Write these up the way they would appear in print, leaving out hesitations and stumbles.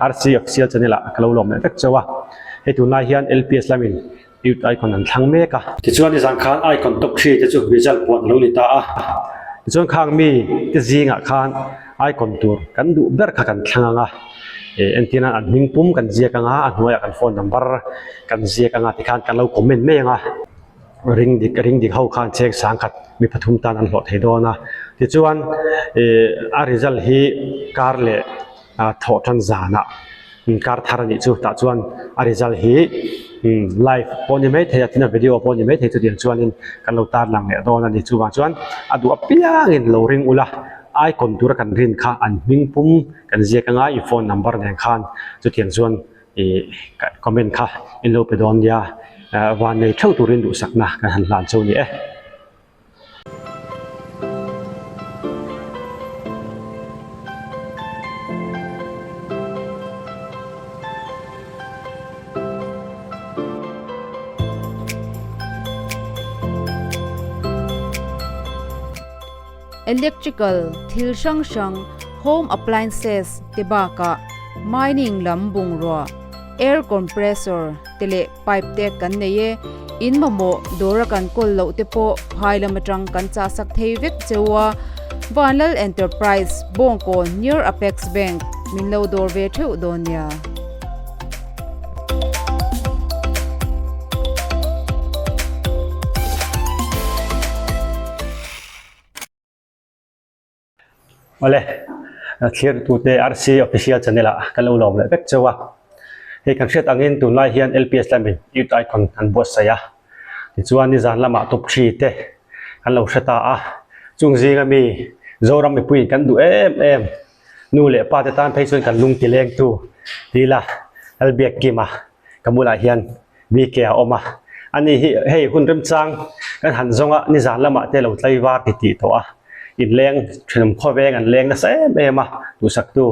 RC Official channel ah ka lo lawm leh vek chauh a, hei tunlai hian LPS lamin Youth Icon an thlang mek a. Tichuan nizan khan Icon top three te chu result puan a lo ni ta a, tichuan khang mi te zingah khan Icon tur kan duh ber kha kan thlang ang a, eh entir nan an hming pum kan ziak ang a, a hnuaiah kan phone number kan ziak ang a tikhan kan lo comment mai ang a. Ring dik ring dik ho khan cheng sangkhat mi pathum tan an hlawh thei dawn a, tichuan ih a result hi kar leh ah thawh tan zanah kar thar a nih chu tah chuan a result hi live pawh ni maithei a tin a video pawh ni maithei chutiang chuanin kan lo tarlang leh dawn a ni chuvang chuan a duh apiangin lo ring ula icon tura kan rin kha an hming pum kan ziak anga i phone number nen khan chutiang chuan. Ih comment kha in lo pe dawn nia van nei theuh turin duhsakna kan han hlan cheu ni e. Electrical thil hrang hrang, home appliances te bakah mining lam bungrua, air compressor te leh pipe te kan nei e. In mamawh dawra kan kawl loh te pawh phai lam atang kan chahsak thei vek cheu a. Vanlal Enterprise, Bawngkawn near Apex Bank min lo dawr ve theuh dawn nia. Awle, thlir tute RC Official Channel ah ka lo lawm leh vek cheu a. Hei kan hriat angin tunlai hian LPS lamin Youth Icon an buatsaih a. Tichuan nizan lamah top three te kan lo hre ta a. Chung zinga mi Zoram mipuiin kan duh em em nu leh pa te tan phei chuan kan lung ti lengtu tila Lalbiakkima ka bulah hian BK a awm a, ani hi hei hun remchang kan han zawng a, nizan lamah te lo tlai var ti tih tawh a, inleng thenawm khawveng an leng nasa em em a, duhsaktu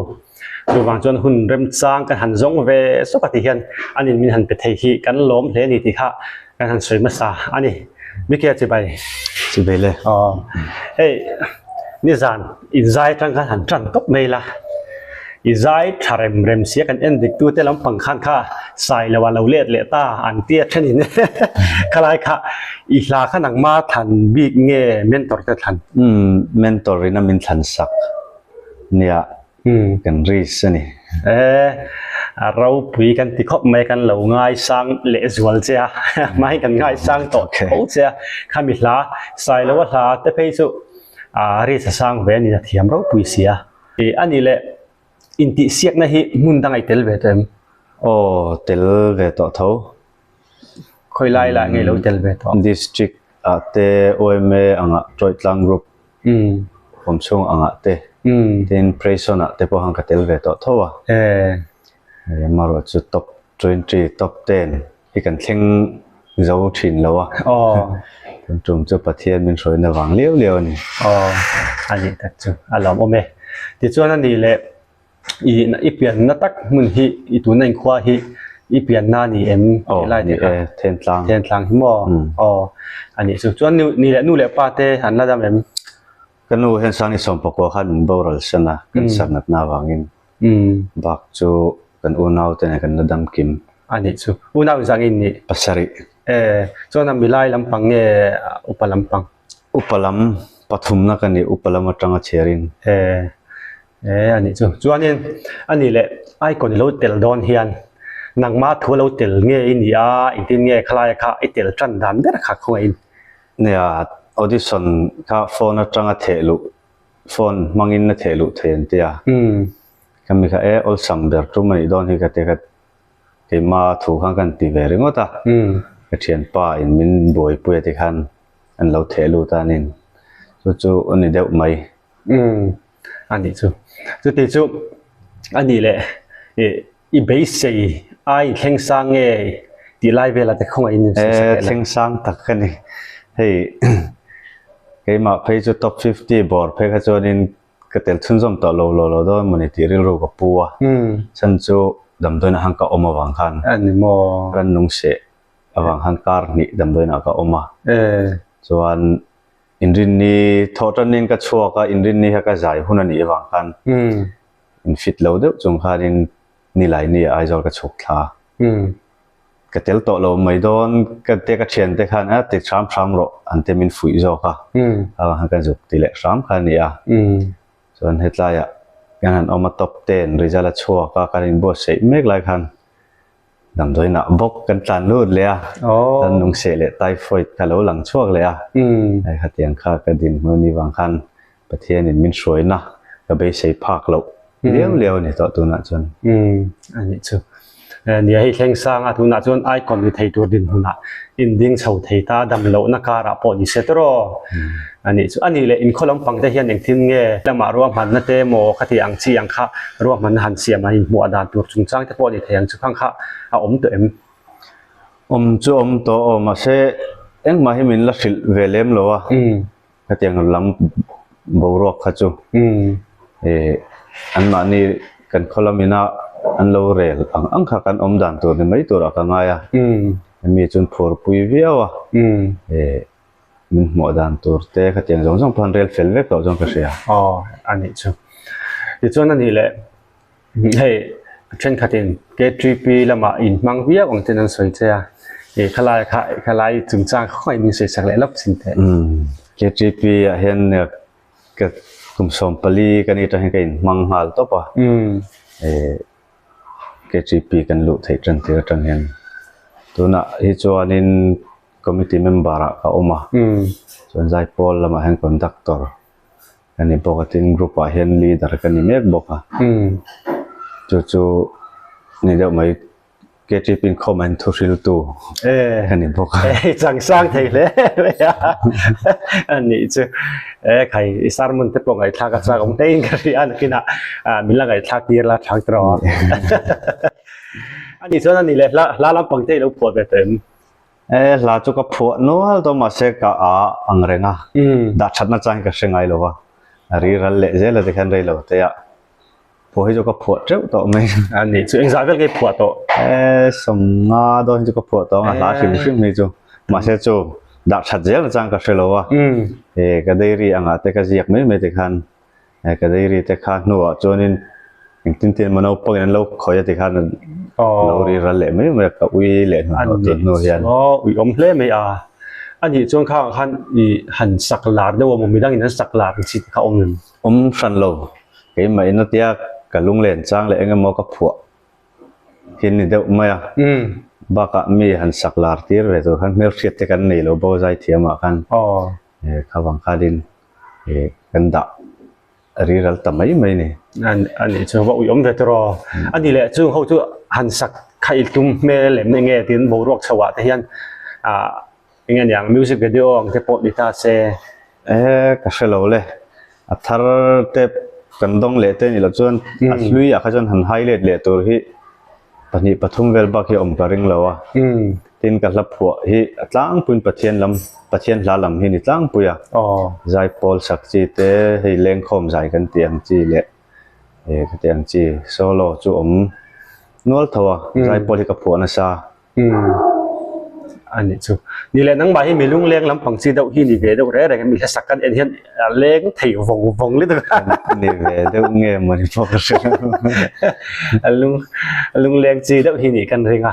chuvang chuan hun remchang kan han zawng ve sawk a tih hian anin min han pe thei hi kan lawm hle a ni tih kha kan han sawi hmasa a ni. BK a chibai. Chibai le. Aw hei nizan inzai atang khan han tan tawp mai la. I zai tha rem rem sia kan en dik tute lampang khan kha sai lo a lo let leh ta an tia thenin khalai kha i hla kha nangma thlan bik nge mentor te thlan? Umm mentor in a min thlan sak nia kan risk a ni. E a ropui kan ti khawp mai kan lo ngaisang leh zual che a hmain kan ngaisang tawh tho che a khami hla sai lo a hla te phei chu a risk a sang ve a ni a thiam ropui sia. Ih a nih leh intihsiakna hi hmun dang a i tel ve tawh em? Aw, tel ve tawh tho. Khawi lai lah nge lo tel ve tawh? District ah te OMA angah Tawitlang Group awm chhung angah te, tin Prayson ah te pawh khan ka tel ve tawh tho a. Amaherawhchu chu top 20, top 10 hi kan thleng zo thin lo a. Aw. Tun tum chu Pathian min hruaina vang liau liau a ni. Aw, a nih tak chu a lawmawm e. Tichuan a nih leh i i pianna tak hmun hi i tuna inkhua hi i pianna a ni em? Aw, ni e, Thentlang. Thentlang hi maw? Aw, a nih chu. Chuan ni leh nu leh pa te an la dam em? Ka nu hian Sangni Sawmpakua khan min boral san a, kan sarnatna avangin. Bak chu kan unau te nen kan la dam kim. A nih chu. Unau inzah nge in nih? Pasarih. E, chuan a milai lampang nge upa lampang? Upa lam pathumna ka nih, upa lam atanga chhiarin. E, e a nih chu. Chuanin a nih leh icon i lo tel dawn hian nangma thu a lo tel nge i nih a, engtin nge khalaia kha i tel tan dan ber kha khawngaih in? Nia, audition kha phone atanga theh luh, phone hmangin a theh luh thei an ti a. Khami kha e awlsam ber tum a nih dawn hi ka ti a, keima thu khan ka han ti ve ringawt a. Ka thianpa in min buaipui a ti khan an lo theh lut a nin chu chu a ni deuh mai. A nih chu. Chuti chu a nih leh ih I beisei a i thleng sang nge tih lai velah te khawngaih in sawi sak Eh, leh la. thleng sang tak ka ni. Hei keimah phei chu top 50 bawr phei kha chuanin ka tel chhunzawm tawh lo lo lo dawn mawni tih rilru ka pu a. Chhan chu damdawiin ah khan ka awm avang khan. A ni maw? Rannung seh avang khan kar hnih damdawiin ah ka awm a. Chuan inrinni thawh tanin ka chhuak a, inrinni kha ka zai hun a nih avang khan in fit lo deuh chung khanin. Nilai ni ah Aizawl ka chhuk thla. Ka tel tawh lo mai dawn ka te ka thian te khan a ti hram hram rawh an te min fuih zawk a. Avang khan ka zuk ti leh hram kha a ni a. Chuan hetlaiah kan han awm a top ten result a chhuak a kan inbuatsaih mek lai khan Damdawiinah bawk kan tlan lut leh a, kan nungseh leh typhoid kha lo lang chhuak leh a, hei khatiang kha ka dinhmun ni vang khan Pathianin min hruaina ka beisei phak loh liau liau a ni tawh tunah chuan. A nih chu. Nia hei thleng sang a tunah chuan icon ni thei tur dinhmunah inding chho thei ta dam lohna karah pawh ni se tawraw. A nih chu. A nih leh inkhaw lampang te hian engtin nge lamah ruahmanna te emaw khati ang chi ang kha ruahmanna han siam an inhmuah dan tur chungchang te pawh a ni thei ang chu khang kha a awm tawh em? Awm chu awm tawh aw mahse engmah hi min la hrilh ve lem lo a, khatiang lam boruak kha chu eh anmahni kan khaw lamina an lo rel ang ang kha kan awm dan tur ni mai turah ka ngai a, mi chuan phurpui viau a eh. Min hmuah dan tur te khatiang zawng zawng pawh an rel fel vek tawh chuan ka hria. Aw, a nih chu. Tichuan a nih leh hei thenkhatin KTP lamah in hmang viau ang ten an sawi che a, ih khalai kha khalai chungchang khawngaih min sawi sak leh lawk chin teh. Umm, KTP ah hian ka kum 14 ka ni atang hian ka inhmang nghal tawp a. Umm. Eh KTP kan luh theih tan tir atang hian tunah hi chuanin Committee member ah ka awm a, chuan Zaipawl lamah hian conductor ka ni bawk a, tin group ah hian leader ka ni mek bawk a, chu chu ni deuh mai KTP inkhawm ah hian thuhriltu ka ni bawk a. E chang sang thei hle mai a, a nih chu e khai i sermon te pawh ngaihthlak a chak awm hle in ka hria a nakinah min la ngaihthlak tir la chang tawh a, a nih chuan a nih leh hla lampang te i lo phuah ve tawh em? E hla chu ka phuah nual tawh mahse ka a ang reng a, dah thatna chang hi ka hre ngai lo va, a ri ral leh zel a tikhian rei lo te ah phuah hi chu ka phuah teuh tawh mai. A nih chu engzah vel nge i phuah tawh? E sawmnga dawn hi chu ka phuah tawh ang a hla hrim hrim hi chu mahse chu dah that zel na chang ka hre lo va, e ka diary angah te ka ziak mai mai tikhan He ka diary te kha hnuah chuanin engtin tin emaw naupangin an lo khawih a tikhan lo ri ral leh mai mai a, ka ui leh hnuhnawh tun hnu hian. Aw ui awm hle mai a, a nih chuan khangah khan i han sak lar deuh a maw midangin an sak lar ang chi te kha awm em? Awm hran lo, keimah in atia ka lunglen chang leh eng emaw ka phuah hi ni deuh mai a, bakah mi han sak lar tir ve tur khan hmelhriat te kan nei lo bo zaithiam ah khan kha vang khanin kan dah riral ta mai mai ni. A nih chu va uiawm ve tawh aw. A ni leh chung ho chu han sak kha i tum hmel em enge tiin boruak chho ah te hian ah enge niang music video ang te pawh ni ta se. E ka hre lo le a thar te kan dawng leh te ni loh chuan a hlui ah kha chuan han highlight leh tur hi Pahnih pathum vel bak hi awm ka ring lo a, tin ka hla phuah hi a tlangpuiin Pathian lam, Pathian hla lam hi ni tlangpui a, zaipawl sak chi te hei lengkhawm zai kan tih ang chi leh eh ka tih ang chi solo chu awm nual tho a, zaipawl hi ka phuah nasa. A nih chu. Ni leh nangmah hi mi lungleng lampang chi deuh hi ni ve deuh reng reng a, mi hlasak kan en hian a leng thei vawng vawng lutuk a. Ni ve deuh nge mawni pawh ka hre lo. A lung a lungleng chi deuh hi nih kan ring a.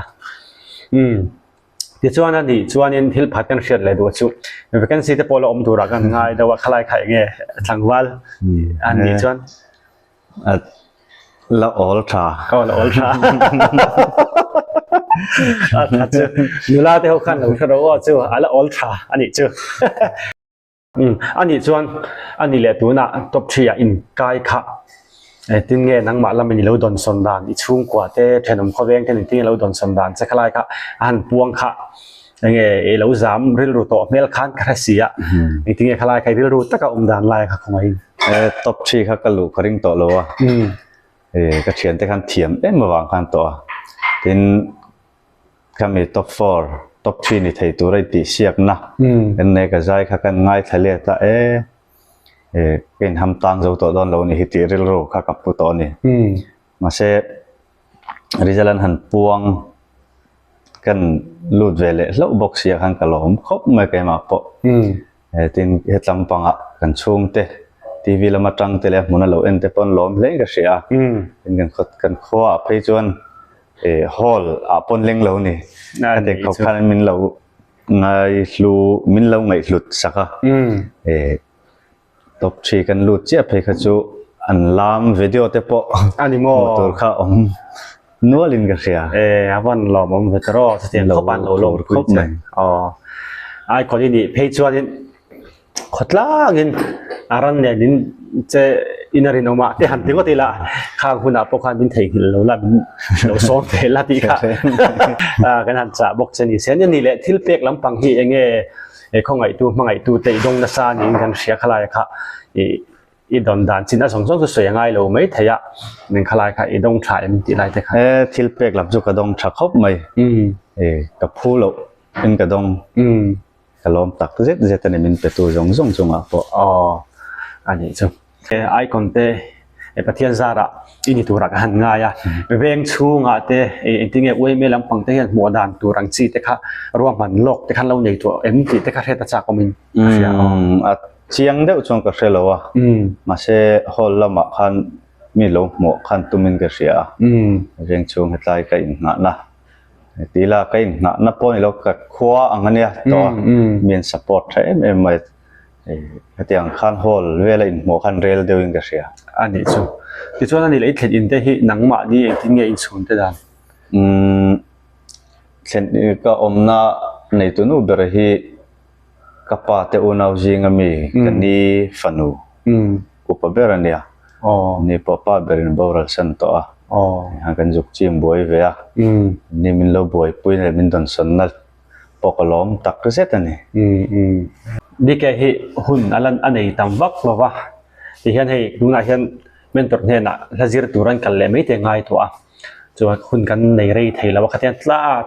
Umm tichuan a nih chuanin thil phat kan hriat leh duh chu vacancy te pawh la awm turah kan ngai deuh a khalai kha eng nge tlangval a nih chuan. La awl tha. Aw la awl tha. A tha chu nula te ho khan lo hre ro aw chu a la awl tha a nih chu. Umm a nih chuan a ni leh tunah top three ah in kai kha engtin nge nangmah lamin i lo dawnsawn dan i chhungkua te thenawm khawveng ten engtin nge lo dawnsawn dan che khalai kha a han puang kha enge i lo zam rilru tawh hmel khan ka hre si a engtin nge khalai kha i rilru taka awm dan lai kha khawngaih in. Top three kha ka luh ka ring tawh lo a ka thiante khan thiam em avang khan tawh a tin Khami top four, top three ni thei tur a i tih siakna kan nei ka zai kha kan ngaithla let a e ka inham tang zo tawh dawn lo a ni hi tih rilru kha ka pu tawh a ni. Mahse result an han puang kan lut ve leh hlauh bawk sia khan ka lawm khawp mai keimah pawh. Tin hetlam pangah kan chhungte. TV lam atang te leh a hmun a lo en te pawh an lawm hle in ka hria a. Tin kan khaw kan khua ah phei chuan eh hall ah pawh an leng lo a ni. Khatiang khawp khan min lo ngaihlu min lo ngaihhlut sak a. Eh Top thi kan lut chiah phei kha chu an lam video te pawh hmuh tur kha awm nual in ka hria. E a van lawm awm ve ta rawh chutiang khawp an lo lawm pui che. Aw icon i nih phei chuanin khawtlangin a ran nen in che in a rinawm ah te han ti ngawt ila khang hunah pawh khan min theihnghilh lo la min lo sawm ve la tih kha kan han chah bawk che ni se. Ani leh thil pek lampang hi enge He khawngaihtu hmangaihtu te i dawng nasa niin kan hria khalai kha i i dawn dan chin a zawng zawng chu sawi a ngai lo mai thei a eng khalai kha i dawng tha em tih lai te kha. He thil pek lam chu ka dawng tha khawp mai e ka phu loh in ka dawng ka lawm tak zet zet a ni min pe tu zawng zawng chungah pawh. Aw a nih chu. Icon te Pathian zarah i ni turah ka han ngai a, veng chhungah te engtin nge uaime lampang te hian hmuh dan tur ang chi te kha ruahman lawk te khan lo nei tawh em tih te kha hriat a chak awmin ka hria a. A chiang deuh chuan ka hre lo a, mahse hall lamah khan mi lo hmuh khan tumin ka hria a, veng chhung hetlai ka innghahna tila ka innghahna pawh ni lo ka khua ang a nia tawh a, mi an support tha em em mai. Hetiang khan hall vela inhmuh khan rel deuhin ka hria. A nih chu. Tichuan a nih leh i thlen in te hi nangmahni engtin nge inchhun te dan? Umm thlen ka awmna neitu nu ber hi ka pa te unau zinga mi ka ni fanu upa ber a nia. Ni pawh pa berin boral san tawh a. Kan zuk chim buai ve a. Ni min lo buaipui leh min dawnsawnna pawh ka lawm tak zet a ni. Umm BK hi hun a lan a nei tam vak lo va, tihian hei tunah hian mentor hnenah hla zir tur an kal leh mai te ngai tawh a, chuan hun kan nei rei thei lo a, khatiang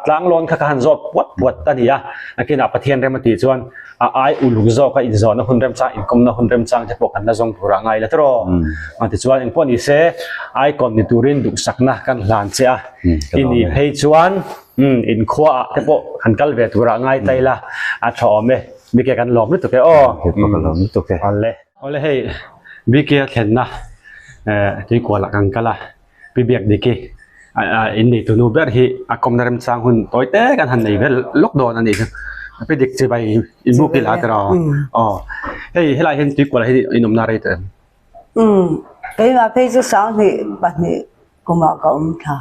tlang lawn kha ka han zawt puat puat a ni a, nakinah Pathian rem a tih chuan a ai uluk zawk a inzawhna hun remchang inkawmna hun remchang te pawh kan la zawng tur a ngai la tawh a, tichuan engpawh ni se icon ni turin duhsakna kan hlan che a, i nih phei chuan. Umm inkhua ah te pawh kan kal ve turah ngai ta ila a tha awm e BK kan lawm lutuk e aw. Hei pawh ka lawm lutuk e. Awle. Awle hei BK a thlenna eh tuikual ah kan kal a Pi Biakdiki in nei tunu ber hi a kawmna remchang hun tawi te kan han nei vel lawk dawn a nih chu. Pi Dik chibai in buk ila tiraw aw hei helai hian tuikual ah hian in awmna rei tawh em? Umm keimah phei chu sanghnih pahnih Kumah ka awm thla.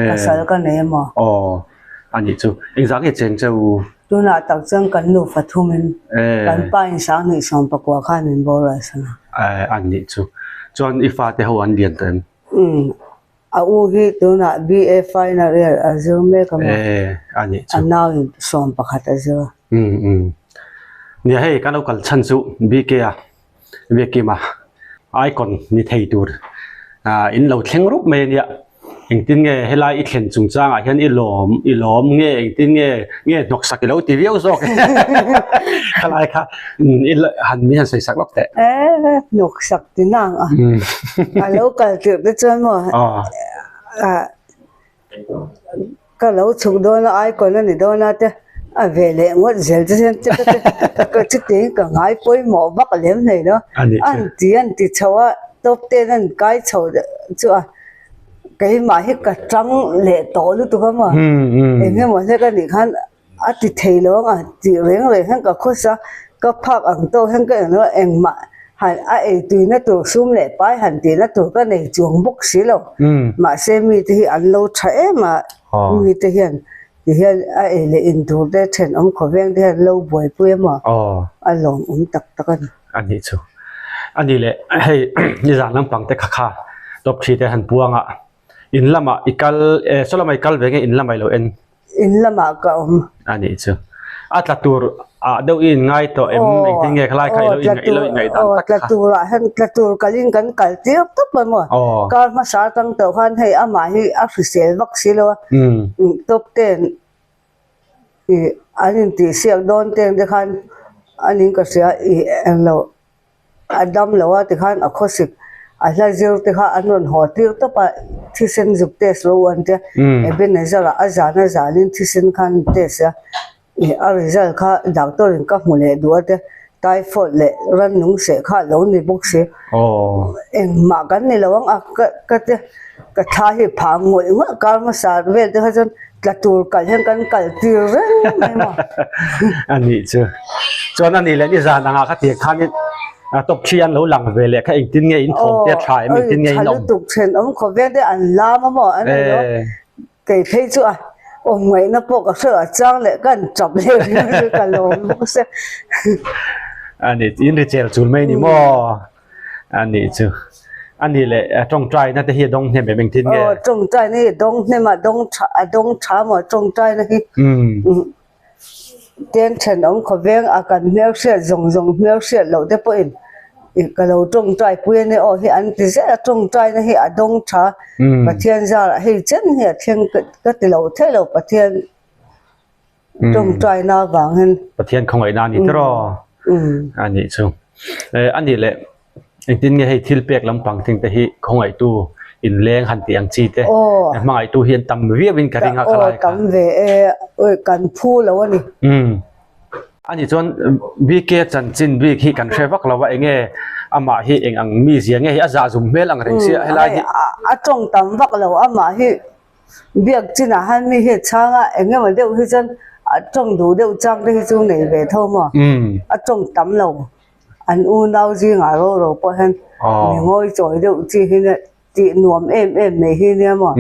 Pasal ka nei emaw? Aw, a nih chu. Engzah nge cheng che u? Tunah tak chuan kan nufa thumin kan pa in sanghnih sawmpakua khan min boral san a. A nih chu. Chuan i fate ho an lian tawh em? Umm, a u hi tunah BA final year a zir mek a maw? A nih chu. A nau in sawmpakhat a zir a. Umm umm. Nia hei kan lo kal chhan chu BK a Biakima icon ni thei tur ah in lo thleng rup mai ania engtin nge helai i thlen chungchang ah hian i lawm i lawm nge engtin nge nge hnawksak i lo ti viau zawk khalai kha i han min han sawi sak lawk teh. Eh hnawksak ti nang a a lo kal tirh te chuan maw ah Ka lo chhuk dawn a, icon a ni dawn a te a ve leh ngawt zel te hian che ka chuti ka ngai pawimawh vak lem hlei lo. An ti an ti chho a, top ten an kai chho chu a, keimah hi ka tang leh tawh lutuk a maw? Eng emaw hlek a nih khan a ti thei lo ang a tih reng reng hian ka khawsa ka phak ang tawk hian ka eng lo engmah han a ei tuina tur sum leh pai han tihna tur ka nei chuang bawk si lo mahse mite hi an lo tha em a mite hian ti hian a ei leh in tur te thenawm khawveng te hian an lo buaipui a maw a lawmawm tak tak a ni. A nih chu a nih leh hei nizan lampang te kha kha top thi te han puang a in lamah i kal eh saw lamah i kal ve nge in lamah i lo en. In lamah ka awm. A nih chu. A tla tur ah deuh i inngai tawh em engtin nge khalai kha ilo inngaih ilo inngaih dan tak kha. Tla tur ah hian tla tur kalin kan kal tir tawp a maw. Kar hmasa atang tawh khan hei amah hi a hrisel vak si lo a. Top ten ih an intihsiak dawn ten te khan a ning ka hria ih englo. A dam lo a tikhan a khawsik a hla zir te kha an rawn haw tir tawp a, thisen zuk test lo an tia, Ebenezer ah a zan a zanin thisen khan an test a, ih a result kha doctor in ka hmu leh duh a tia. Typhoid leh rannung seh kha a lo ni bawk si. Engmah kan ni lo ang a, ka ka te ka thla hi phah ngawih ngawih kar hmasa vel te kha chuan tla tur kal hian kan kal tir reng mai maw. A nih chu. Chuan a nih leh nizan angah kha tiang khanin top thi an lo lang ve leh kha engtin nge in thawm te a tha em engtin nge in awm. Tha lutuk thenawm khawvel te an lam a maw an ni lo. Kei phei chu a awm ngaihna pawh ka hre lo, a chang leh ka han tap leh ringawt chu ka lawm bawk se. A ni, in ri chel chul mai ni maw? A nih chu. A nih leh tawngtaina te hi a dawng hnem em engtin nge? Aw, tawngtaina hi a dawng hnem a, dawng tha, a dawng tha maw tawngtaina hi. Ten thenawm khawveng a kan hmelhriat zawng zawng hmelhriat loh te pawhin ih ka lo tawngtai pui a nia aw hi an ti zel a, tawngtaina hi a dawng tha Pathian zarah hei chen hi a thleng ka ti lo theih lo Pathian tawngtaina avangin. Pathian khawngaihna a ni tiraw? A nih chu. A nih leh Engtin nge hei thil pek lampang thing te hi khawngaihtu inleng han tih ang chi te hmangaihtu hi an tam viau in ka ring a khalai kha. Tam ve e, oi kan phu lo a ni. Umm. Ani chuan BK chanchin bik hi kan hre vak lo a enge amah hi eng ang mi zia nge hi a zah zum hmel ang reng sia helai hi. A tawng tam vak lo amah hi biak chinah han mi hi a chhang a eng emaw deuh hi chuan a tawng duh deuh chang te hi chu nei ve tho maw a tawng tam lo. An unau zingah ro ro pawh hian mi ngawi chawi deuh chi hi nia tih nuam em em mai hi nia maw?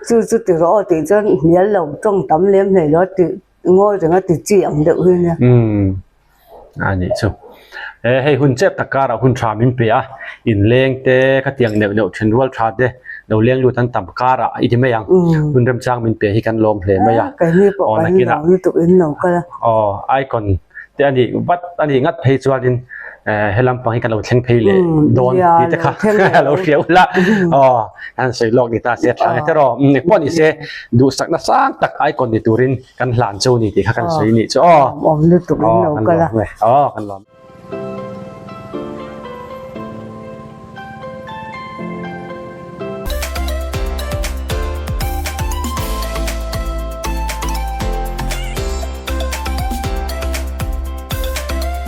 Chu chu ti rawh aw tih chuan hnial lo tawng tam lem hlei lo tih ngawi renga ti chi ang deuh hi nia. A nih chu. E hei hun chep tak karah hun tha min pe a, inleng te khatiang neuh neuh then rual tha te lo leng lut an tam karah i ti mai ang. Hun remchang min pe hi kan lawm hle mai a. Keini pawh kan lawm lutuk in lo kal a. Aw icon te a nih vat a nih ngat phei chuanin he lampang hi kan lo thleng phei leh dawn tih te kha lo hria ula aw an sawi lawk ni ta se a tha nge tiraw pawh ni se duhsakna sang tak icon ni turin kan hlan chu ni tih kha kan sawi nih chu aw awm lutuk in lo kal a aw kan lawm.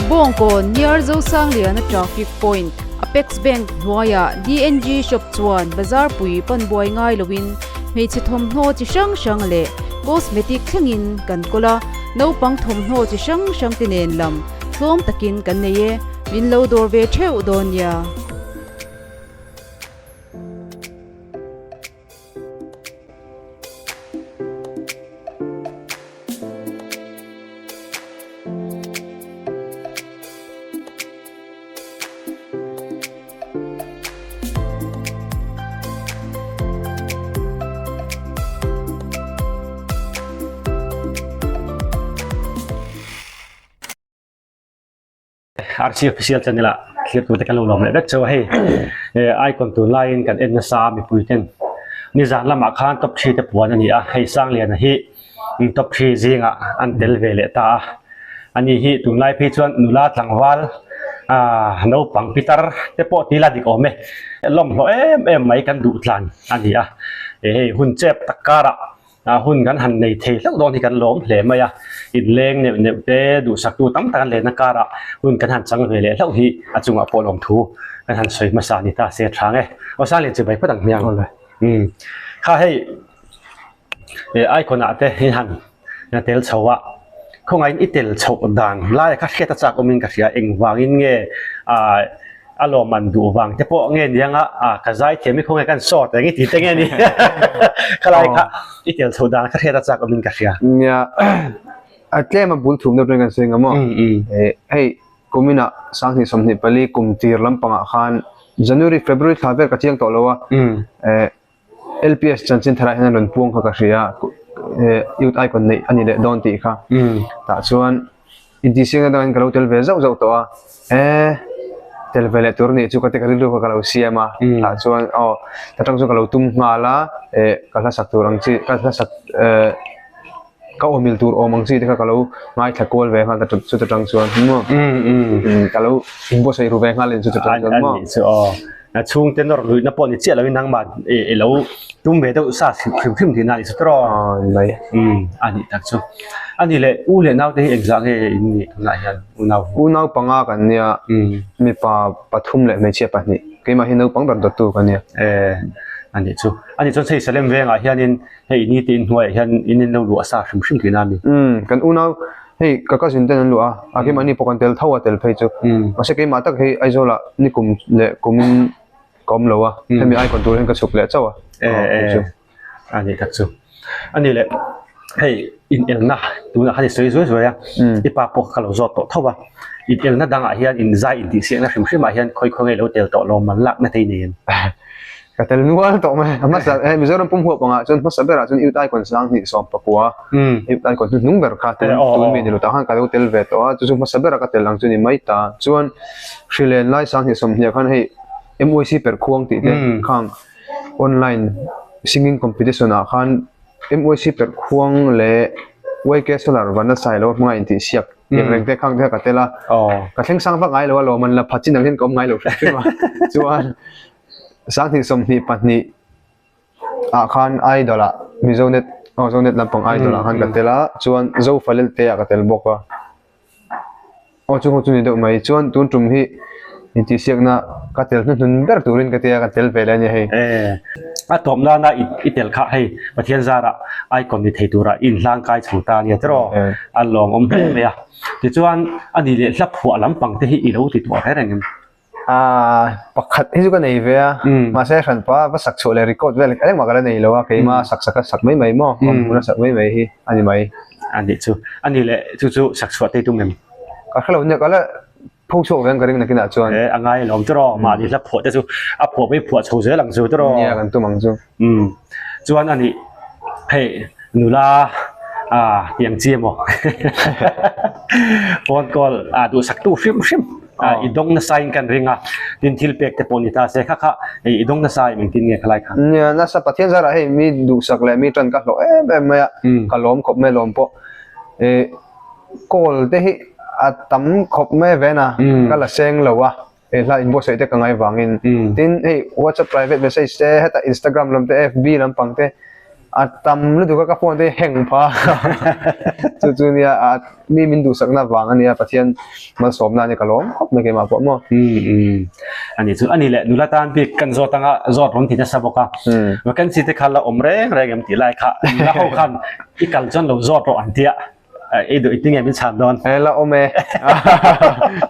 Bawngkawn near Zosangliana traffic point Apex Bank hnuaiah DNG shop chuan bazar pui pan buai ngai loin hmeichhe thawmhnaw chi hrang hrang leh cosmetic thlengin kan kawl a, naupang thawmhnaw chi hrang hrang te nen lam tlawm takin kan nei e, min lo dawr ve theuh dawn nia. RC official channel ah thlir tur te kan lo lawm leh vek chauh a hei icon tun laiin kan en nasa a mipui ten nizan lamah khan top 3 te puan a ni a hei Sangliana hi top 3 zingah an tel ve leh ta a ani hi tunlai phei chuan nula tlangval ah naupang pitar te pawh tih la dik awm e lawmhlawh em em mai kan duh tlan a ni a hei hun chep tak karah A hun kan han nei thei hlauh dawn hi kan lawm hle mai a, inleng neuh neuh te duhsaktu tam tak an lenna karah hun kan han chang ve leh hlauh hi a chungah pawh lawmthu kan han sawi hmasa a ni ta se a tha nge. Aw Sanglian chu bai phawt ang hmiang. Umm kha hei icon ah te in han tel chho a, khawngaihin i tel chhoh dan laia kha hriat a chak awmin ka hria engvangin nge ah A lawmman duh vang te pawh nge niang a, a ka zai thiam i khawnge kan sawt eng i ti te nge ni khalai kha i tel chho dan kha hriat a chak awmin ka hria. Nia a tlem a bul thum deuh chuan kan sawi ang maw? Hei kuminah sanghnih 24 kum tir lampangah khan January February thla vel ka chiang tawh lo a, LPS chanchin tharah hian a rawn puang kha ka hria youth icon neih a ni leh dawn tih kha tah chuan intihsiakna dangin ka lo tel ve zauh zauh tawh a e tel ve leh tur nih chu ka ti ka rilru kha ka lo siam a tah chuan aw ta tang chuan ka lo tum nghal a eh ka hla sak tur ang chi ka hla sak eh ka aw mil tur awm ang chi te kha ka lo ngaithla kual ve nghal ta chuta tang chuan maw ka lo inbuatsaih ru ve nghal a ni chuta tang chuan maw. Chhungte nawr luihna pawh ni chiah loin nangmah i lo tum ve deuh sa hrim hrim tihna a ni chu tawh. Aw ni mai. Umm a nih tak chu. A nih leh u leh naute hi engzah nge in nih tunah hian unau hi? Unau panga kan nia, mipa pathum leh hmeichhia pahnih. Keimah hi naupang ber dawttu ka nia. E a nih chu. A nih chuan Salem vengah hianin hei ni te inhnuaiah hian in in lo luah sa hrim hrim tihna a ni. Umm kan unau hei ka cousin ten an luah a, a keimahni pawh kan tel tho a tel phei chu. Mahse keimah tak hei Aizawlah nikum leh kumin ka awm lo a, hemi icon tur hian ka chhuk leh chauh a. E e a nih tak chu. A nih leh hei inelna tunah khan i sawi zuai zuai a, i pa pawh ka lo zawt tawh tho a, inelna dangah hian inzai intihsiakna hrim hrimah hian khawi khaw ngei lo tel tawh lo man lakna te i nei em? Ka tel nual tawh mai. A hmasa hei Mizoram pum huap angah chuan hmasa berah chuan Youth Icon sang hnih 19 Youth Icon hnuhnung ber kha tun tun mi ni lo tah khan ka lo tel ve tawh a, chu chu hmasa bera ka tel ang chu ni mai ta. Chuan hrilen lai sang hnih 20 ah khan hei MYC perhkhuang tih te khang online singing competition ah khan MYC perhkhuang leh YK Solar Vanna Sailo hmanga intihsiak tiang reng te khang te kha ka tel a. Ka thleng sang vak ngai lo a lawm an la pha chin ang hian ka awm ngai lo hrim hrim a. Chuan 2022 ah khan Idol ah Mizonet aw Zonet lampang Idol ah khan ka tel a chuan Zofalel te ah ka tel bawk a aw chung ho chu ni deuh mai chuan tun tum hi intihsiakna ka tel hnuhnun ber turin ka tia ka tel ve leh a ni hei. A tawp nana i tel kha hei Pathian zarah icon ni thei turah i inhlang kai chho ta ania tiraw a lawmawm hle mai a tichuan a ni leh hla phuah lampang te hi i lo ti tawh reng reng em? Aaa pakhat hi chu ka nei ve a, mahse hranpa va sak chhuah leh record vel engmah ka la nei lo a, keimah sak sak a sak mai mai maw, awm hmun a sak mai mai hi a ni mai. A nih chu, a nih leh chu chu sak chhuah tei tum em? Ka hre lo nia, ka la pho chhuak ve ang ka ring nakinah chuan. E a ngai alawm tiraw, mahni hla phuah te chu a phuah pawhin phuah chho zel ang chu tiraw. Nia kan tum ang chu. Umm chuan a nih hei nula ah tih ang chi emaw phone call ah duhsak tu hrim hrim ah i dawng nasa in kan ring a tin thil pek te pawh ni ta se kha kha i dawng nasa em engtin nge khalai kha. Nia nasa Pathian zarah hei mi duhsak leh mi tan ka hlawh em em mai a ka lawm khawp mai lawm pawh eh call te hi a tam khawp mai ven a ka la seng lo a. He hla inbuatsaih te ka ngai vangin tin hei whatsapp private message te hetah instagram lam te fb lampang te a tam lutuk a ka phone te hi heng pha chu chu nia a mi min duhsakna vang ania Pathian malsawmna ania ka lawm khawp mai keimah pawh maw. Ani chu ani leh nula tan bik kan zawt anga zawt rawn ti nasa bawk a vacancy te kha la awm reng reng em tih lai kha nula ho khan i kal chuan lo zawt rawh an tia. I duh i ti nge min chhan dawn? E la awm e.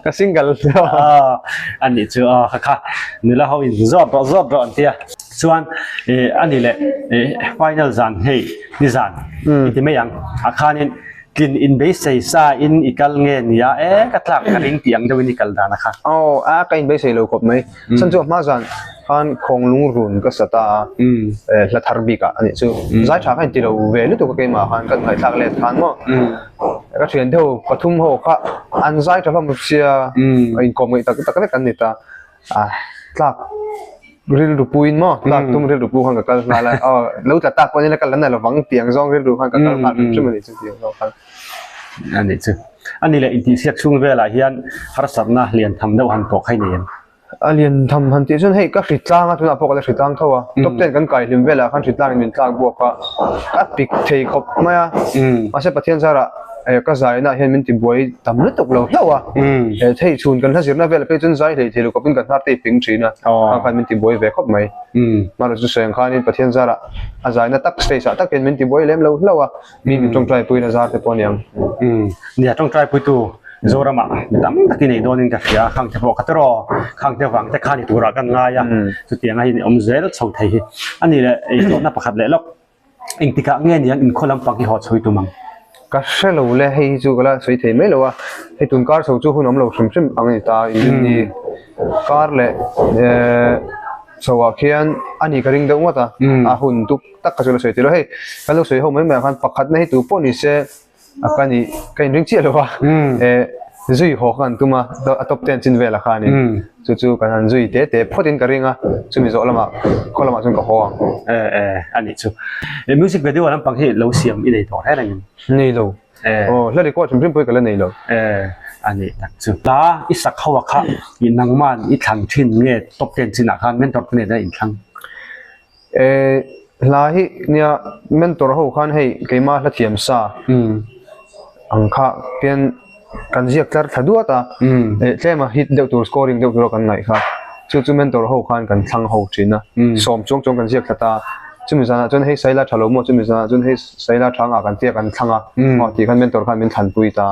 Ka single. A nih chu aw kha kha nula ho in zawt rawh zawt rawh an tia. Chuan a ni leh final zan hei ni zan i ti mai ang. A khanin tlin in beisei sa in i kal nge nia e ka tlak ka ring tih ang deuhin i kal dan a kha. Aw a ka in beisei lo khawp mai. Chhan chu a hma zan khan khawnglung run ka sa ta a, hla thar bik ah a nih chu. Zai tha kha in ti lo ve lutuk a keimah khan kan ngaihthlak let khan maw. Ka thian deuh pathum ho kha an zai tha hlawm sia a inkawm ngaih tak tak vek an ni ta. A tlak rilru puiin maw tlak tum rilru pu khan ka kal nghal a, aw lo tla tak pawh nila ka la na lovang tiang zawng rilru khan ka kal nghal hrim hrim a nih chu tiang zawng khan. A nih chu. A ni leh intihsiak chhung velah hian harsatna lian tham deuh han tawh kha i nei em? A lian tham han tih chuan hei ka hritlang a tunah pawh ka la hritlang tho a. Top ten kan kai hlim velah khan hritlang in min tlak buak a, a pik thei khawp mai a. Mahse Pathian zarah ka zaina hian min ti buai tam lutuk lo hlauh a. Hei chhun kan hla zirna velah phei chuan zai hlei thei lo khawpin ka hnar te i ping thin a, khang khan min ti buai ve khawp mai. Mahrawh chu sawi ang khanin Pathian zarah a zaina tak stage ah tak hian min ti buai lem lo hlauh a. Mi min tawngtai puiin a zar te pawh a ni ang. Umm nia tawngtai puitu Zoramah mi tam tak i nei dawnin ka hria khang te pawh kha teraw khang te vang te kha ni turah kan ngai a chutiang a hi awm zel chho thei hi a ni leh ei zawhna pakhat leh lawk engtikah nge niang inkhawh lampang hi haw chho i tum ang. Ka hre lo le hei hi chu ka la sawi thei mai lo a hei tun kar chho chu hun awm lo hrim hrim ang a ni ta inrinni kar leh eh chho ah khian a ni ka ring deuh ngawt a a hun tuk tak ka chu la sawi tilo hei kan lo sawi ho mai mai ah khan pakhatna hi tu pawh ni se a ka nih ka inring chiah lo a eh zui haw kha kan tum a a top ten chin velah khanin chu chu kan han zui te te phawt in ka ring a chumi zawh lamah khaw lamah chuan ka haw ang. Eh eh a nih chu music video lampang hi lo siam i nei tawh reng reng em? Nei lo. Aw hla record hrim hrim pawh hi ka la nei lo. Eh. A nih tak chu. Hla i sak ho a kha i nangman i thlan thin nge top ten chinah khan mentor te nen a inthlang? E hla hi nia mentor ho khan hei keima hla thiam sa ang kha pian kan ziak tlar thla duat a e tlem a hit deuh tur scoring deuh tur a kan ngaih kha chu chu mentor ho khan kan thlang ho thin a sawm chuang chuang kan ziak thla ta chumi zanah chuan hei saila tha lo maw chumi zanah chuan hei saila tha ngah kan tia kan thlang a aw tih khan mentor khan min thlanpui ta.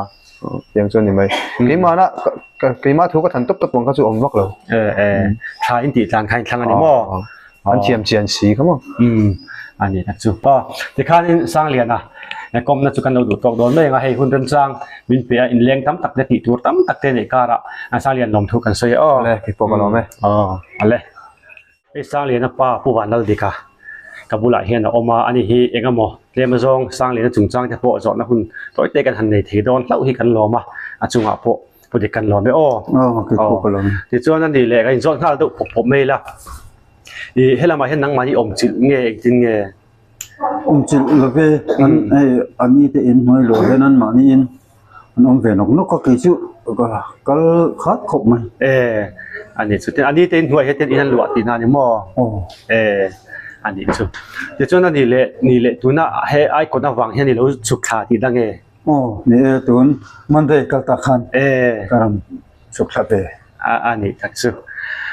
Tiang chu a ni mai. Keimahna keimah thu ka than tawp tawp ang kha chu awm vak lo. E e tha in tih tlan kha in thlang a ni maw? An thiam chian si kha maw? Um a ni tak chu. Aw tikhanin Sangliana kawmna chu kan lo duh tawk dawn mai ang a, hei hun remchang min pe a inleng tam tak te tih tur tam tak te neih karah Sanglian lawmthu kan sawi a aw. Ale keipawh ka lawm e. Aw ale. Hei Sangliana pa Pu Vanlaldika ka bulah hian a awm a, ani hi eng emaw tlem azawng Sangliana chungchang te pawh zawhna hun tawi te kan han nei thei dawn hlauh hi kan lawm a, a chungah pawh Pu Dik kan lawm e aw. Aw kei pawh ka lawm e. Tichuan ani leh ka inzawt nghal deuh pawp pawp mai ila, ih helamah hian nangmah hi awm chilh nge engtin nge? Awm chilh love an hei an ni te in hnuai luah hian an mahni in an awm ve nawk nawk a kei chu ka kal khat khawp mai. E ani chu tin ani te in hnuai hian in an luah tihna ani maw? Aw. E ani chu tichuan ani leh ni leh tuna he icon avang hian i lo chhuk thla tihna nge? Aw ni e tun Monday kal tak khan e ka rawn chhuk thla ve. A a nih tak chu.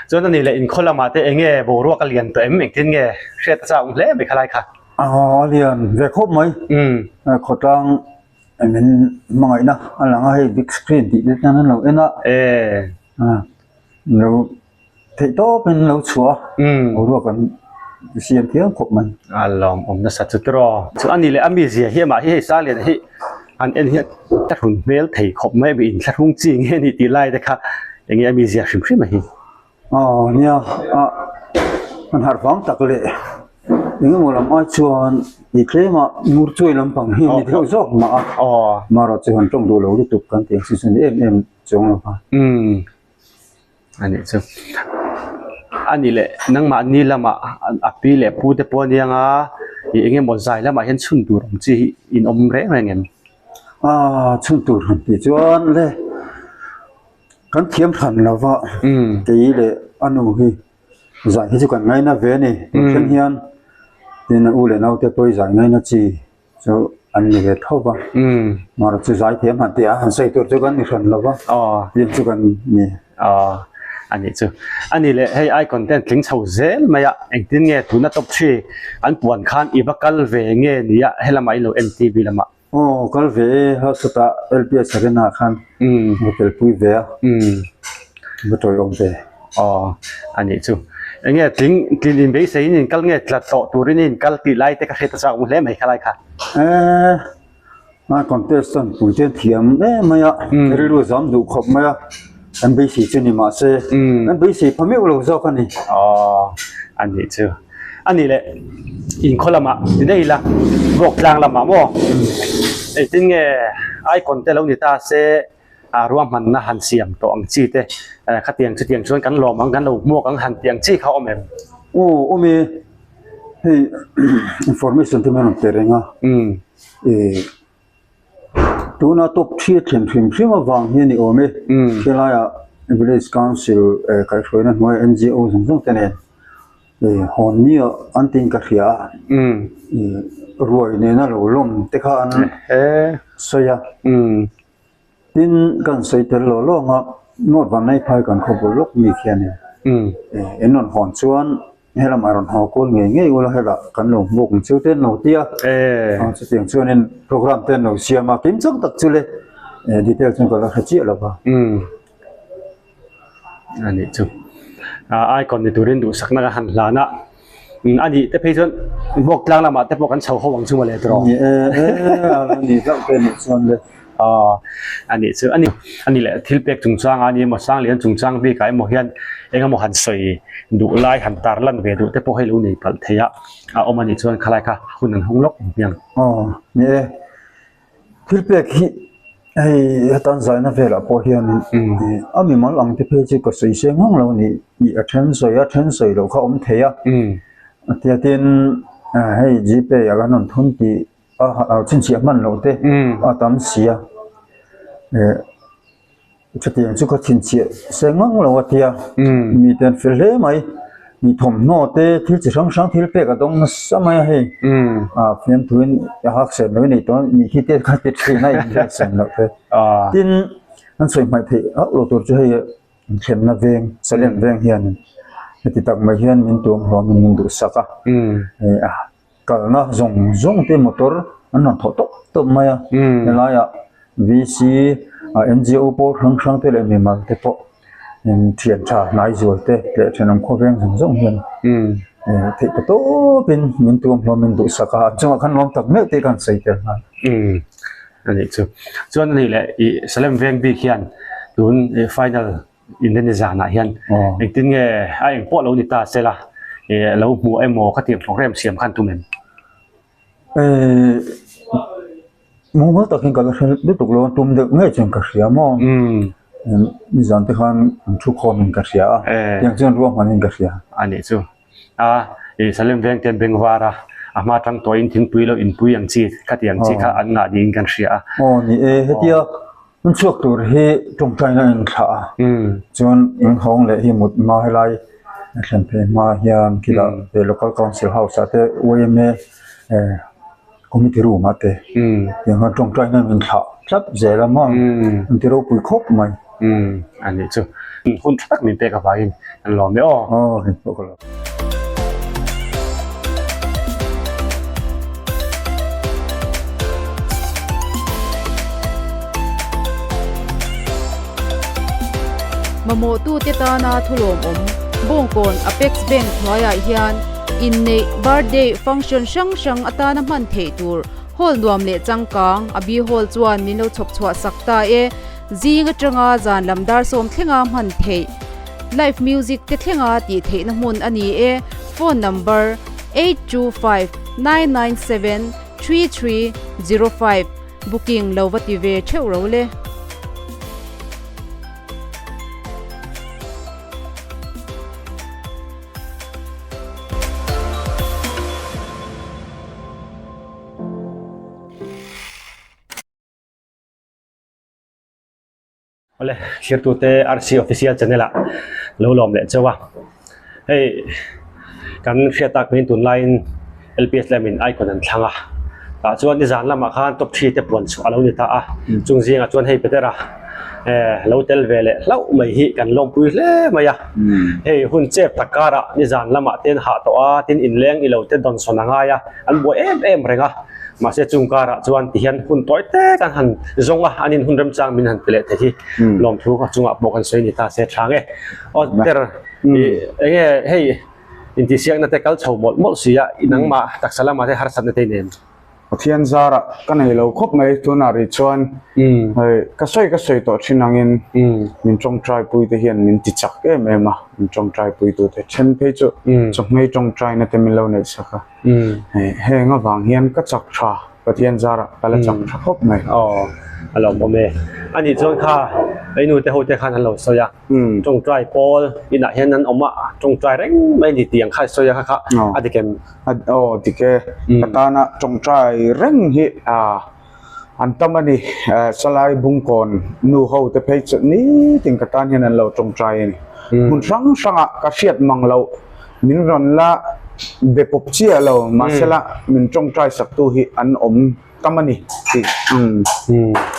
Chuan ani leh inkhaw lamah te eng nge boruak a lian tawh em engtin nge hriat a chak awm hle mai khalai kha. Aw a lian ve khawp mai. Khawtlang min hmangaihna a lang a hei big screen tih te chuan an lo en a. E. Lo theih tawp in lo chhuah a. Boruak an siam thiam khawp mai. A lawm awm nasa chu tiraw. Chu ani leh a mizia hi amah hi hei Salian hi an en hian ka hrun hmel thei khawp mai a inthlahrung chi nge ni tih lai te kha eng nge a mizia hrim hrim a hi. Aw nia a an harh vang tak leh eng emaw lam ai chuan i tlem a ngur chuai lampang hi a ni deuh zawk mah a marawh chu han tawng duh lo lutuk kan tih ang chu chu ni em em chuang lo va. Umm. A nih chu. A nih leh nangmah ni lamah a pi leh pu te pawh aniang a ih eng emaw zai lamah hian chhun tur awm chi hi in awm reng reng em? Aaa chhun tur han tih chuan le kan thiam hran lo va kei leh a nu hi zai hi chu kan ngaina ve a ni. Tun thleng hian tin a u leh naute pawh hi zai ngaina chi. Chu an ni ve tho va, mahrawh chu zai thiam han tih a, han sawi tur chu kan ni hran lo va, tin chu kan ni. Aw a nih chu. A nih leh hei icon te an tling chho zel mai a, engtin nge tuna top three an puan khan i va kal ve nge ni a helamah i lo en TV lamah. Aw kal ve e, hausa-tah LPS Arena ah khan va telpui ve a, va tawiawm ve. Aw a nih chu. Eng nge tling tlin in beisei in inkal nge tla tawh turin in inkal tih lai te ka hriat a chak awm hle mai khalai kha. Eee a contestant pui te an thiam em mai a, rilru zam duh khawp mai a, an beisei chu ni mahse an beisei pha meuh lo zawk a ni. Aw a nih chu. A nih leh inkhaw lamah ti daih ila vawk tlang lamah maw engtin nge icon te lo ni ta se a ruahmanna han siam tawh ang chi te khatiang chutiang chuan kan lawm ang kan lo hmuak ang han tih ang chi kha awm em? Aw awm e, hei information te min rawn pe reng a, ih tuna top three a thlen hrim hrim avang hian i awm e, helaiah village council kaihhruaina hnuaiah NGO zawng zawng te nen ih hawn ni an tiin ka hria a, ih ruai nena lo lawm te kha an sawi a. Tin, kan sawi tel lo lawng a, North Vanlaiphai kan khaw bul lawk mi khianin in rawn hawn chuan helamah rawn haw kual ngei ngei ula helah kan lo hmuk ang cheu te an lo ti a, chutiang chuanin programme te an lo siam a, kim chang tak chu le detail chuan ka la hre chiah lo va. A nih chu. Icon ni turin duhsakna ka han hlan a. A nih te phei chuan vawk tlang lamah te pawh kan chho ho ang chu mawle tawh. Ni e, e a ni hlauh te nih chuan le. Aw a nih chu a ni a ni leh thil pek chungchang a ni emaw Sanglian chungchang bikah emaw hian eng emaw han sawi duh lai han tar lan ve duh te pawh hei lo nei palh thei a a awm a nih chuan khalai kha hun an hawng lawk ang hmiang. Aw ni e. Thil pek hi hei hetan zaina velah pawh hianin a mimal ang te phei chu ka sawi seng ngang lo a ni tih a then sawi a then sawi loh kha a awm thei a tia tin hei gpay ah kan rawn thun tih a chhinchhiah hman loh te a tam si a. Chutiang chu ka chhinchhiah se ngang lo a tia, mite an fel hle mai. Mi thawmhnaw te thil chi hrang hrang thil pek a dawng nasa mai a hei. Ah fiamthuin a hak sen lo i nei tawh a nih khi te kha ti thin a inhriat sen loh te. Tin, an sawi hmaih theih hauh lo tur chu hei thlenna veng, Salem veng hianin heti tak mai hian min tuam hlawmin min duhsak a. Kalna zawng zawng te motor an rawn thawh tawp tawp mai a, helaiah VC NGO pawl hrang hrang te leh mimal te pawh thian tha hnai zual te leh thenawm khawveng zawng zawng hian theih ta tawpin min tuam hlawm in duhsak a, an chungah khan lawm tak meuh te khan sawi tel nghal. A nih chu. Chuan a nih leh ih Salem veng bik hian tun final Inrinni zanah hian engtin nge a eng pawh lo ni ta se la ih lo hmuh emaw ka tih program siam khan tum em? Eii mumal takin ka la hre lutuk lo a tum deuh ngei chuan ka hria maw? Nizan te khan an thu khawmin ka hria a tiang chuan ruahmanin ka hria. A nih chu a ih Salem veng te an beng var a a hma tang tawhin thingpui lo inpui ang chi khati ang chi kha an ngah niin kan hria a. Aw ni e hetia Hun chhuak tur hi tawngtaina a inthlah a, chuan in hawng leh hi mut hma helai a thlen phei hma hian khilah local council house ah te yma committee room ah te tiang hian tawngtaina an inthlah tlat zel a maw an ti ropui khawp mai. A nih chu hun tha tak min pek avangin kan lawm e aw. Aw hei pawh ka lawm. Mamawhtute tana thulawmawm Bawngkawn Apex Bank hnuaiah hian inneih birthday function hrang hrang atana hman theih tur hall nuam leh changkang a bi hall chuan min lo chhawp chhuah sak ta e. Zing atanga zan lam dar sawm thlenga hman theih Live music te thlenga tih theihna hmun a ni e. Phone number, 825997 3305 Booking lo va ti ve theuh ro le. Awle thirtute RC Official Channel ah lo lawm leh chauh a, hei kan hriat tak pawhin tunlaiin LPS lamin icon an thlang a, tah chuan nizan lamah khan top three te puan chhuah a lo ni ta a, chung zingah chuan hei Petera eh lo tel ve leh hlauh mai hi kan lawmpui hle mai a, hei hun chep tak karah nizan lamah te an hah tawh a, tin inleng ilo te dawnsawn a ngai a, an buai em em reng a. Mahse chung karah chuan tihian hun tawi te kan han zawng a, an in hun remchang min han ti leh thei hi lawmthu ka chungah pawh kan sawi ni ta se tha nge. Aw ter enge hei intihsiakna te kal chho mawlh mawlh si a, nangmah taksa lamah te harsatna te i nei em? Pathian zarah ka nei lo khawp mai tunah rih chuan hei ka sawi ka sawi tawh thin angin min tawngtai pui te hian min ti chak em em a, min tawngtai pui tu te then phei chu chawhmei tawngtaina te min lo neih sak a. Heng avang hian ka chak tha, Pathian zarah ka la chak tha khawp mai. Aw, a lawmawm e. A nih chuan kha ei nu te ho te khan an lo sawi a, tawngtai pawl inah hian an awm a, tawngtai reng mai a ni tih ang kha sawi a kha kha a dik em? Aw, dik e. Ka tana tawngtai reng hi an tam a ni. Salai Bungkawn nu ho te phei chu nitin ka tan hian an lo tawngtai a ni. Hmun hrang hrangah ka hriat mang loh min rawn la be pawp chiah lo mahsela min tawngtai saktu hi an awm tam a ni tih.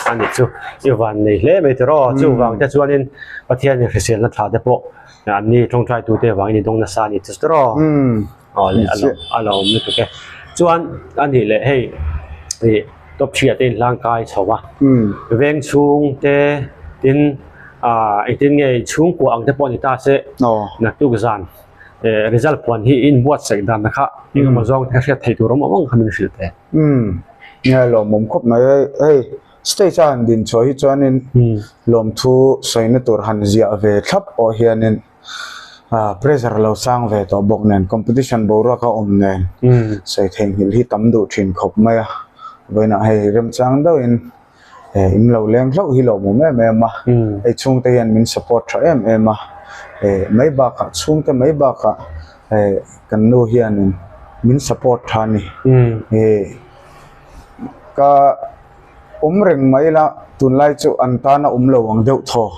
A nih chu i van nei hle mai tiraw chuvang te chuanin Pathianin hriselna tha te pawh an ni tawngtaitute vangin i dawng nasa a ni chu tiraw. Aw le a lo a lo awm lutuk e. Chuan a nih leh hei ih top chhia te inhlang kai chho a veng chhung te tin ah engtin nge chhungkua ang te pawh a ni ta se naktuk zan eh result puan hi inbuatsaih dan na kha engemaw zawng te kha hriat theih tur awm awm ang kha min hrilh teh. Umm nia lawmawm khawp mai hei stage a han din chhuah hi chuanin lawmthu sawina tur han ziah ve thlap pawh hianin. ah pressure lo sang ve tawh bawk nen competition boruak a awm nen sawi theihnghilh hi tam duh thin khawp mai a vawiinah hei remchang deuhin eh in lo leng hlauh hi lawmawm em em a hei chhungte hian min support tha em em a eh mai bakah chhungte mai bakah eh kan nu hianin min support tha a ni eh ka. Awm reng mai ila tunlai chu an tana awm lo ang deuh thaw,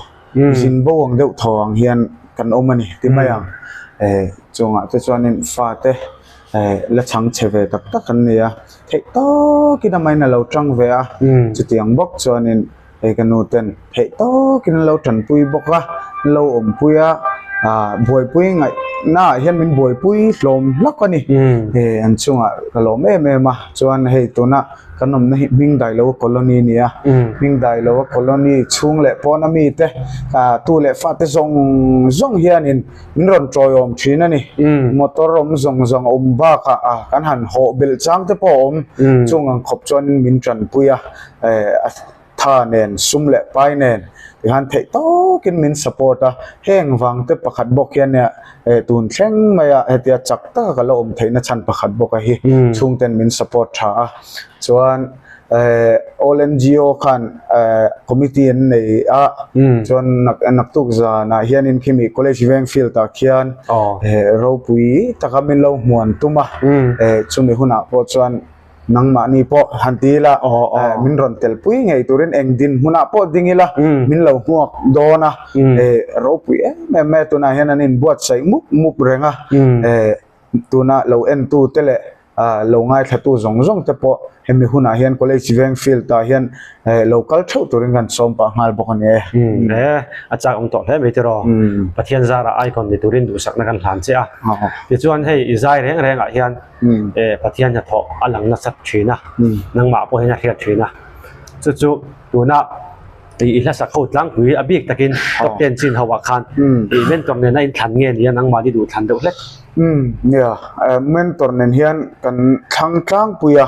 zin bo ang deuh thaw ang hian kan awm a ni ti mai ang. Chungah te chuanin fate la chhang chhe ve tak tak an ni a, theih tawkin amahin a lo tang ve a, chutiang bawk chuanin hei ka nu ten theih tawkin an lo tanpui bawk a, an lo awmpui a, ah buaipui ngaihna ah hian min buaipui hlawm hlak a ni. An chungah ka lawm em em a, chuan hei tuna kan awmna hi hming dailoa colony a ni a, hming dailoa colony chhung leh pawna mite ah tu leh fate zawng zawng hianin min rawn tawiawm thin a ni. Motor awm zawng zawng a awm bakah ah kan han hawh belh chang te pawh a awm chung ang khawp chuanin min tanpui a eh a tha nen sum leh pai nen tikhan theih tawkin min support a heng vang te pakhat bawk hian nia eh tun thleng maia hetia chak taka ka la awm theihna chhan pakhat bawk a hi chhungten min support tha a chuan eh all N_G_O khan eh committee an nei a chuan naktuk zanah hianin khimi college veng field ah khian eh ropui taka min lo hmuan tum a eh chumi hunah pawh chuan. Nangmahni pawh han ti ila, min rawn telpui ngei turin eng dinhmunah pawh ding ila, min lo hmuak dawn a, ropui em em mai a, tunah hian an inbuatsaih mup mup reng a, tuna lo entu te leh lo ngaithlatu zawng zawng te pawh hemi hunah hian College Veng Field ah hian lo kal theuh turin kan sawm pah nghal bawk a ni e. A chak awm tawh hle mai tiraw, Pathian zarah icon ni turin duhsakna kan hlan che a, tichuan hei i zai reng rengah hian eh Pathian hnathawh a lang nasa thin a, nangmah pawh hian a hriat thin a, chu chu tuna i hlasak ho tlangpui a bik takin top ten chin ho ah khan i mentor nen a inthlan nge nia nangmahni duh thlan deuh hlek. Nia, mentor nen hian kan thlang tlangpui a,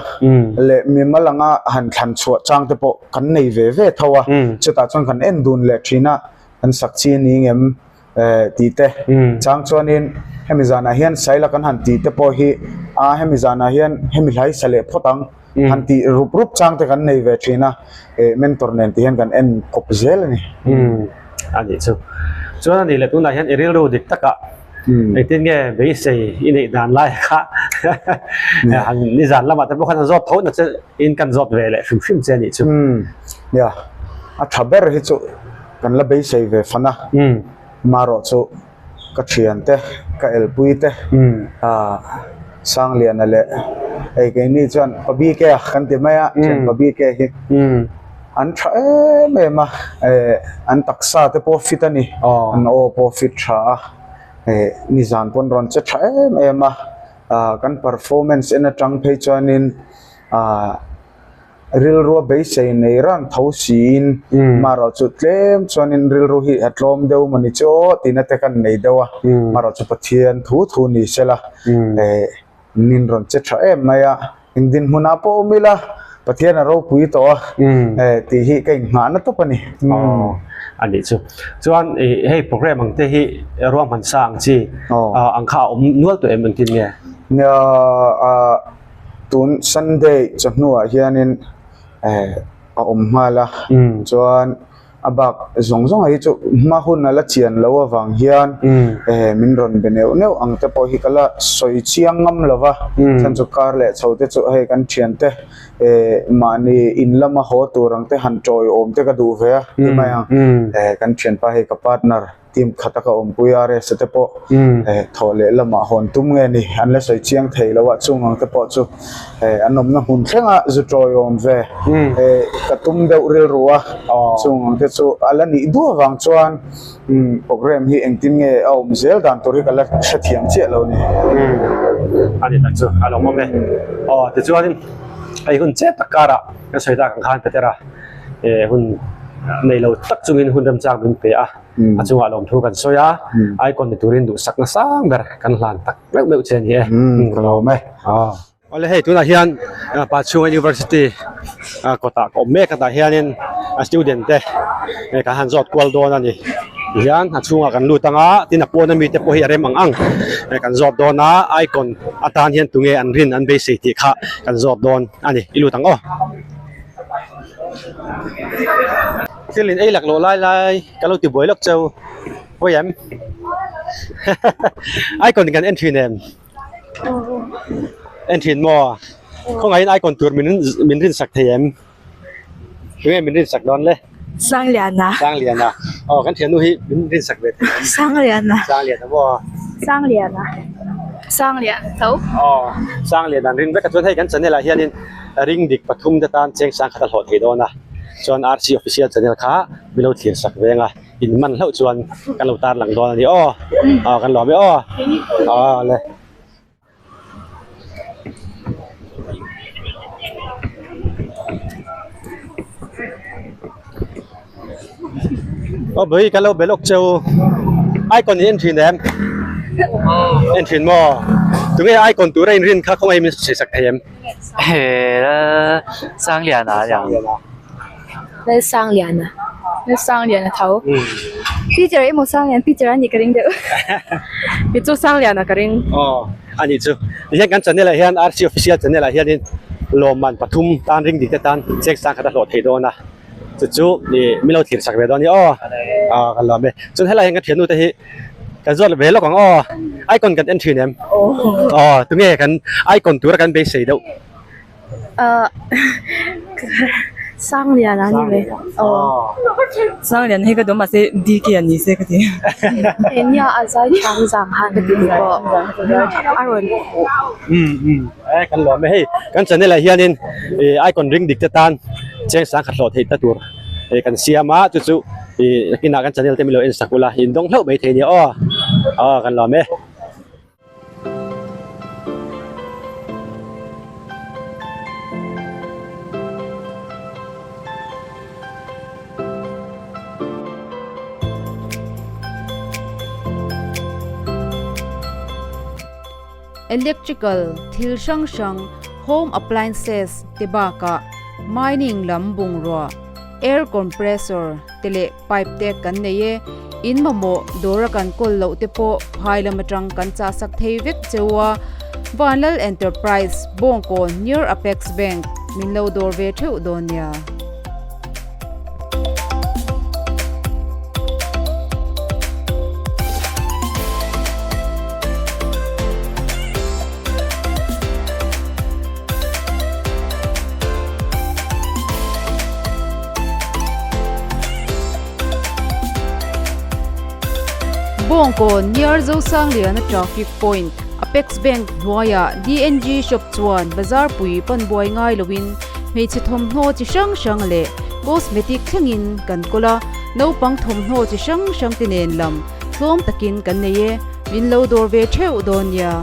leh mimal anga han thlan chhuah chang te pawh kan nei ve ve tho a, chutah chuan kan en dun leh thin a, kan sak chi a ni ngem eh tih te chang chuanin hemi zanah hian saila kan han tih te pawh hi a hemi zanah hian hemi hlai sa leh phawt ang han tih rup rup chang te kan nei ve thin a eh mentor nen tih hian kan en kawp zel a ni. A nih chu. Chuan a nih leh tunah hian i rilru dik takah engtin nge beisei i neih dan lai kha han nizan lamah te pawh khan han zawt tho na che in kan zawt ve leh hrim hrim che a nih chu. Nia a tha ber hi chu Kan la beisei ve fan a, marawh chu ka thian te, ka elpui te, Sangliana leh hei keini chuan pa BK a kan ti mai a, thian pa BK hi an tha em em a, an taksa te pawh fit a ni, an aw pawh fit tha a, nizan pawn rawn che tha em em a, kan performance en atang phei chuanin Rilrua beisei nei ran tho siin marawh chu tlem chuanin rilru hi a tlawm deuh maw ni chu aw tihna te kan nei deuh a, marawh chu Pathian thu thu ni sela eh nin rawn che tha em mai a, eng dinhmunah pawh awm ila Pathian a ropui tawh a eh tih hi ka inngahna tawp a ni. Aw a nih chu. Chuan ih hei program ang te hi ruahman sa ang chi ang kha a awm nual tawh em engtin nge? Nia ah. Tun Sunday chawhnuah hianin eh a awm nghal a, chuan a bak zawng zawng hi chu hma hun a la chian lo avang hian eh min rawn be neuh neuh ang te pawh hi ka la sawi chiang ngam lo va, chhan chu kar leh chho te chu hei kan thiante eh mahni in lama haw tur ang te han tawiawm te ka duh ve a ti mai ang, eh kan thianpa hei ka partner. Team khata ka awmpui a rest te pawh eh thawh leh lamah hawn tum nge ni an la sawi chiang thei lo a chung ang te pawh chu eh an awmna hmun thlenga zu tawiawm ve eh ka tum deuh rilru a chung ang te chu a la nih duh avang chuan umm program hi engtin nge a awm zel dan tur hi ka la hrethiam chiah lo ni. A ni tak chu a lo awm e. Aw tichuanin hei hun chet tak karah kan sawi tak ang khan Petera eh hun nei lo tak chungin hun remchang min pe a. A chungah lawmthu kan sawi a, icon ni turin duhsakna sang ber kan hlan tak meuh meuh che a ni e. Ka lawm e. Awle hei tunah hian Pachhunga University kawtah ka awm mek a tah hianin a student te kan han zawt kual dawn a ni. Tihian a chhungah kan lut ang a, tin a pawn ami te pawh hi a rem ang ang kan zawt dawn a, icon atan hian tunge an rin an beisei tih kha kan zawt dawn a ni. I lut ang aw. Thil in ei lak loh lai lai ka lo ti buai lawk cheu hawi em icon kan en thin em en thin maw khawngaih in icon tur min min rin sak thei em. Tunge min rinsak dawn le? Sangliana. Sangliana. Aw kan thiannu hi min rinsak ve thei em? Sangliana. Sangliana maw? Sangliana. Sangliana tho. Aw Sangliana an ring vek a chuan hei kan channel ah hianin ring dik pathum te tan cheng sang khat a hlawh thei dawn a chuan RC official channel kha min lo thlir sak veng a in man hlauh chuan kan lo tar lang dawn a ni aw. Aw kan lawm e aw. Aw le. Aw bui ka lo be lawk cheu icon hi en thin em en thin maw tunge icon tura in rin kha khawngaih min sawi sak thei em he Sangliana a niang Lalsangliana Lalsangliana tho Peter emaw Sanglian Peter a nih ka ring deuh Kei chu Sangliana ka ring. Aw a nih chu tihian kan channel ah hian RC official channel ah hianin lawmman pathum tan ring dik te tan cheng sang khat a hlawh thei dawn a chu chu ih min lo thlir sak ve dawn a ni aw aw kan lawm e chuan helai hian ka thiannu te hi kan zawt ve lawk ang aw icon kan en thin em aw tunge kan icon tura kan beisei deuh. Sanglian a ni ve aw. Sanglian hi ka duh mahse DK a ni se ka ti. Nia a zai thiam zang han ka ti pawh a rawn Um um e kan lawm e hei kan channel ah hianin ih icon ring dik te tan cheng sang khat hlawh theih ta tur ih kan siam a chu chu ih nakinah kan channel te min lo en sak ula in dawng hlauh mai thei nia aw aw kan lawm e. Electrical thil hrang hrang, home appliances te bakah mining lam bungrua, air compressor te leh pipe te kan nei e, in mamawh dawra kan kawl loh te pawh phai lam atang kan chah sak thei vek cheu a, Vanlal Enterprise, Bawngkawn near Apex Bank min lo dawr ve theuh dawn nia. Bawngkawn near Zosangliana traffic point Apex Bank hnuaiah DNG shop chuan bazar pui pan buai ngai loin hmeichhe thawmhnaw chi hrang hrang leh cosmetic thlengin kan kawl a, naupang thawmhnaw chi hrang hrang te nen lam tlawm takin kan nei e, min lo dawr ve theuh dawn nia.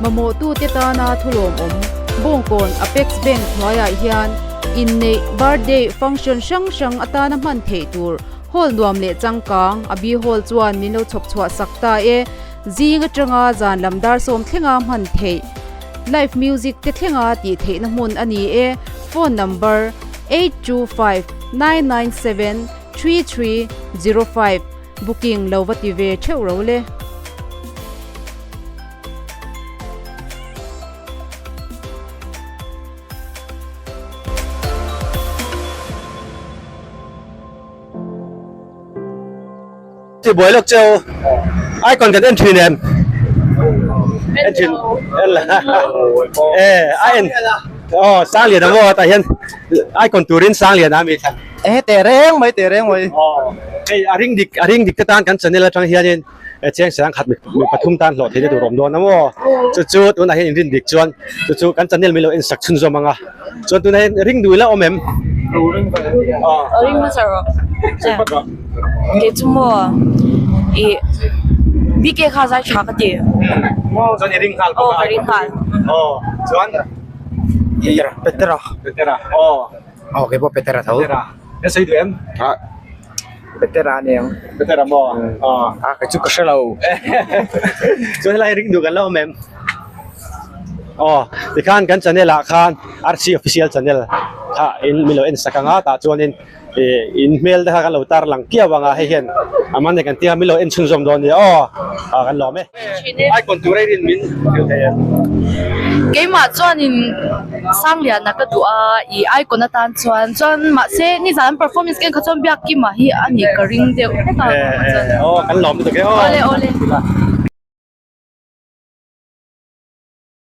Mamawhtute tana thulawmawm Bawngkawn Apex Bank hnuaiah hian inneih birthday function hrang hrang atana hman theih tur hall nuam leh changkang a bi hall chuan min lo chhawp chhuah sak ta e. Zing atanga zan lam dar sawm thlenga hman theih live music te thlenga tih theihna hmun a ni e. Phone number 825997 3305 booking lo va ti ve theuh ro le. Ti buai lawk cheu icon kan en thin em en thin en la e a en aw Sanglian a maw tah hian icon turin Sanglian a mi thlan e te reng mai te reng mai aw hei a ring dik a ring dik te tan kan channel atang hianin. Chiang sangkhat mi pathum tan hlawh theihna tur a awm dawn a maw? Chu chu tunah hian inrin dik chuan chu chu kan channel min lo en sak chhunzawm ang a. Chuan tunah hian ring duh ila awm em? Ring hmasa rawh. Kei chu maw ih BK kha zai tha ka ti. Chuan i ring nghal bawk a. Aw ka ring nghal. Aw chuan Petera Petera Petera aw. Aw kei pawh Petera tho. Petera. I sawi duh em? Petera a ni ang. Petera maw? Aw. A kei chu ka hre lo. Chuan helai ring duh kan la awm em? Aw tikhan kan channel ah khan RC official channel kha in min lo en sak ang a tah chuanin ih in hmel te kha kan lo tar lang kiau ang a hei hian a man e kan tia min lo en chhunzawm dawn nia aw ah kan lawm e. Icon tur aiin min hrilh thei em? Keimah chuanin Sangliana ka duh a ih icon atan chuan chuan mahse nizan an performance ken kha chuan Biakkima hi a nih ka ring deuh hlek a. Eh eh aw kan lawm lutuk e aw. Awle awle.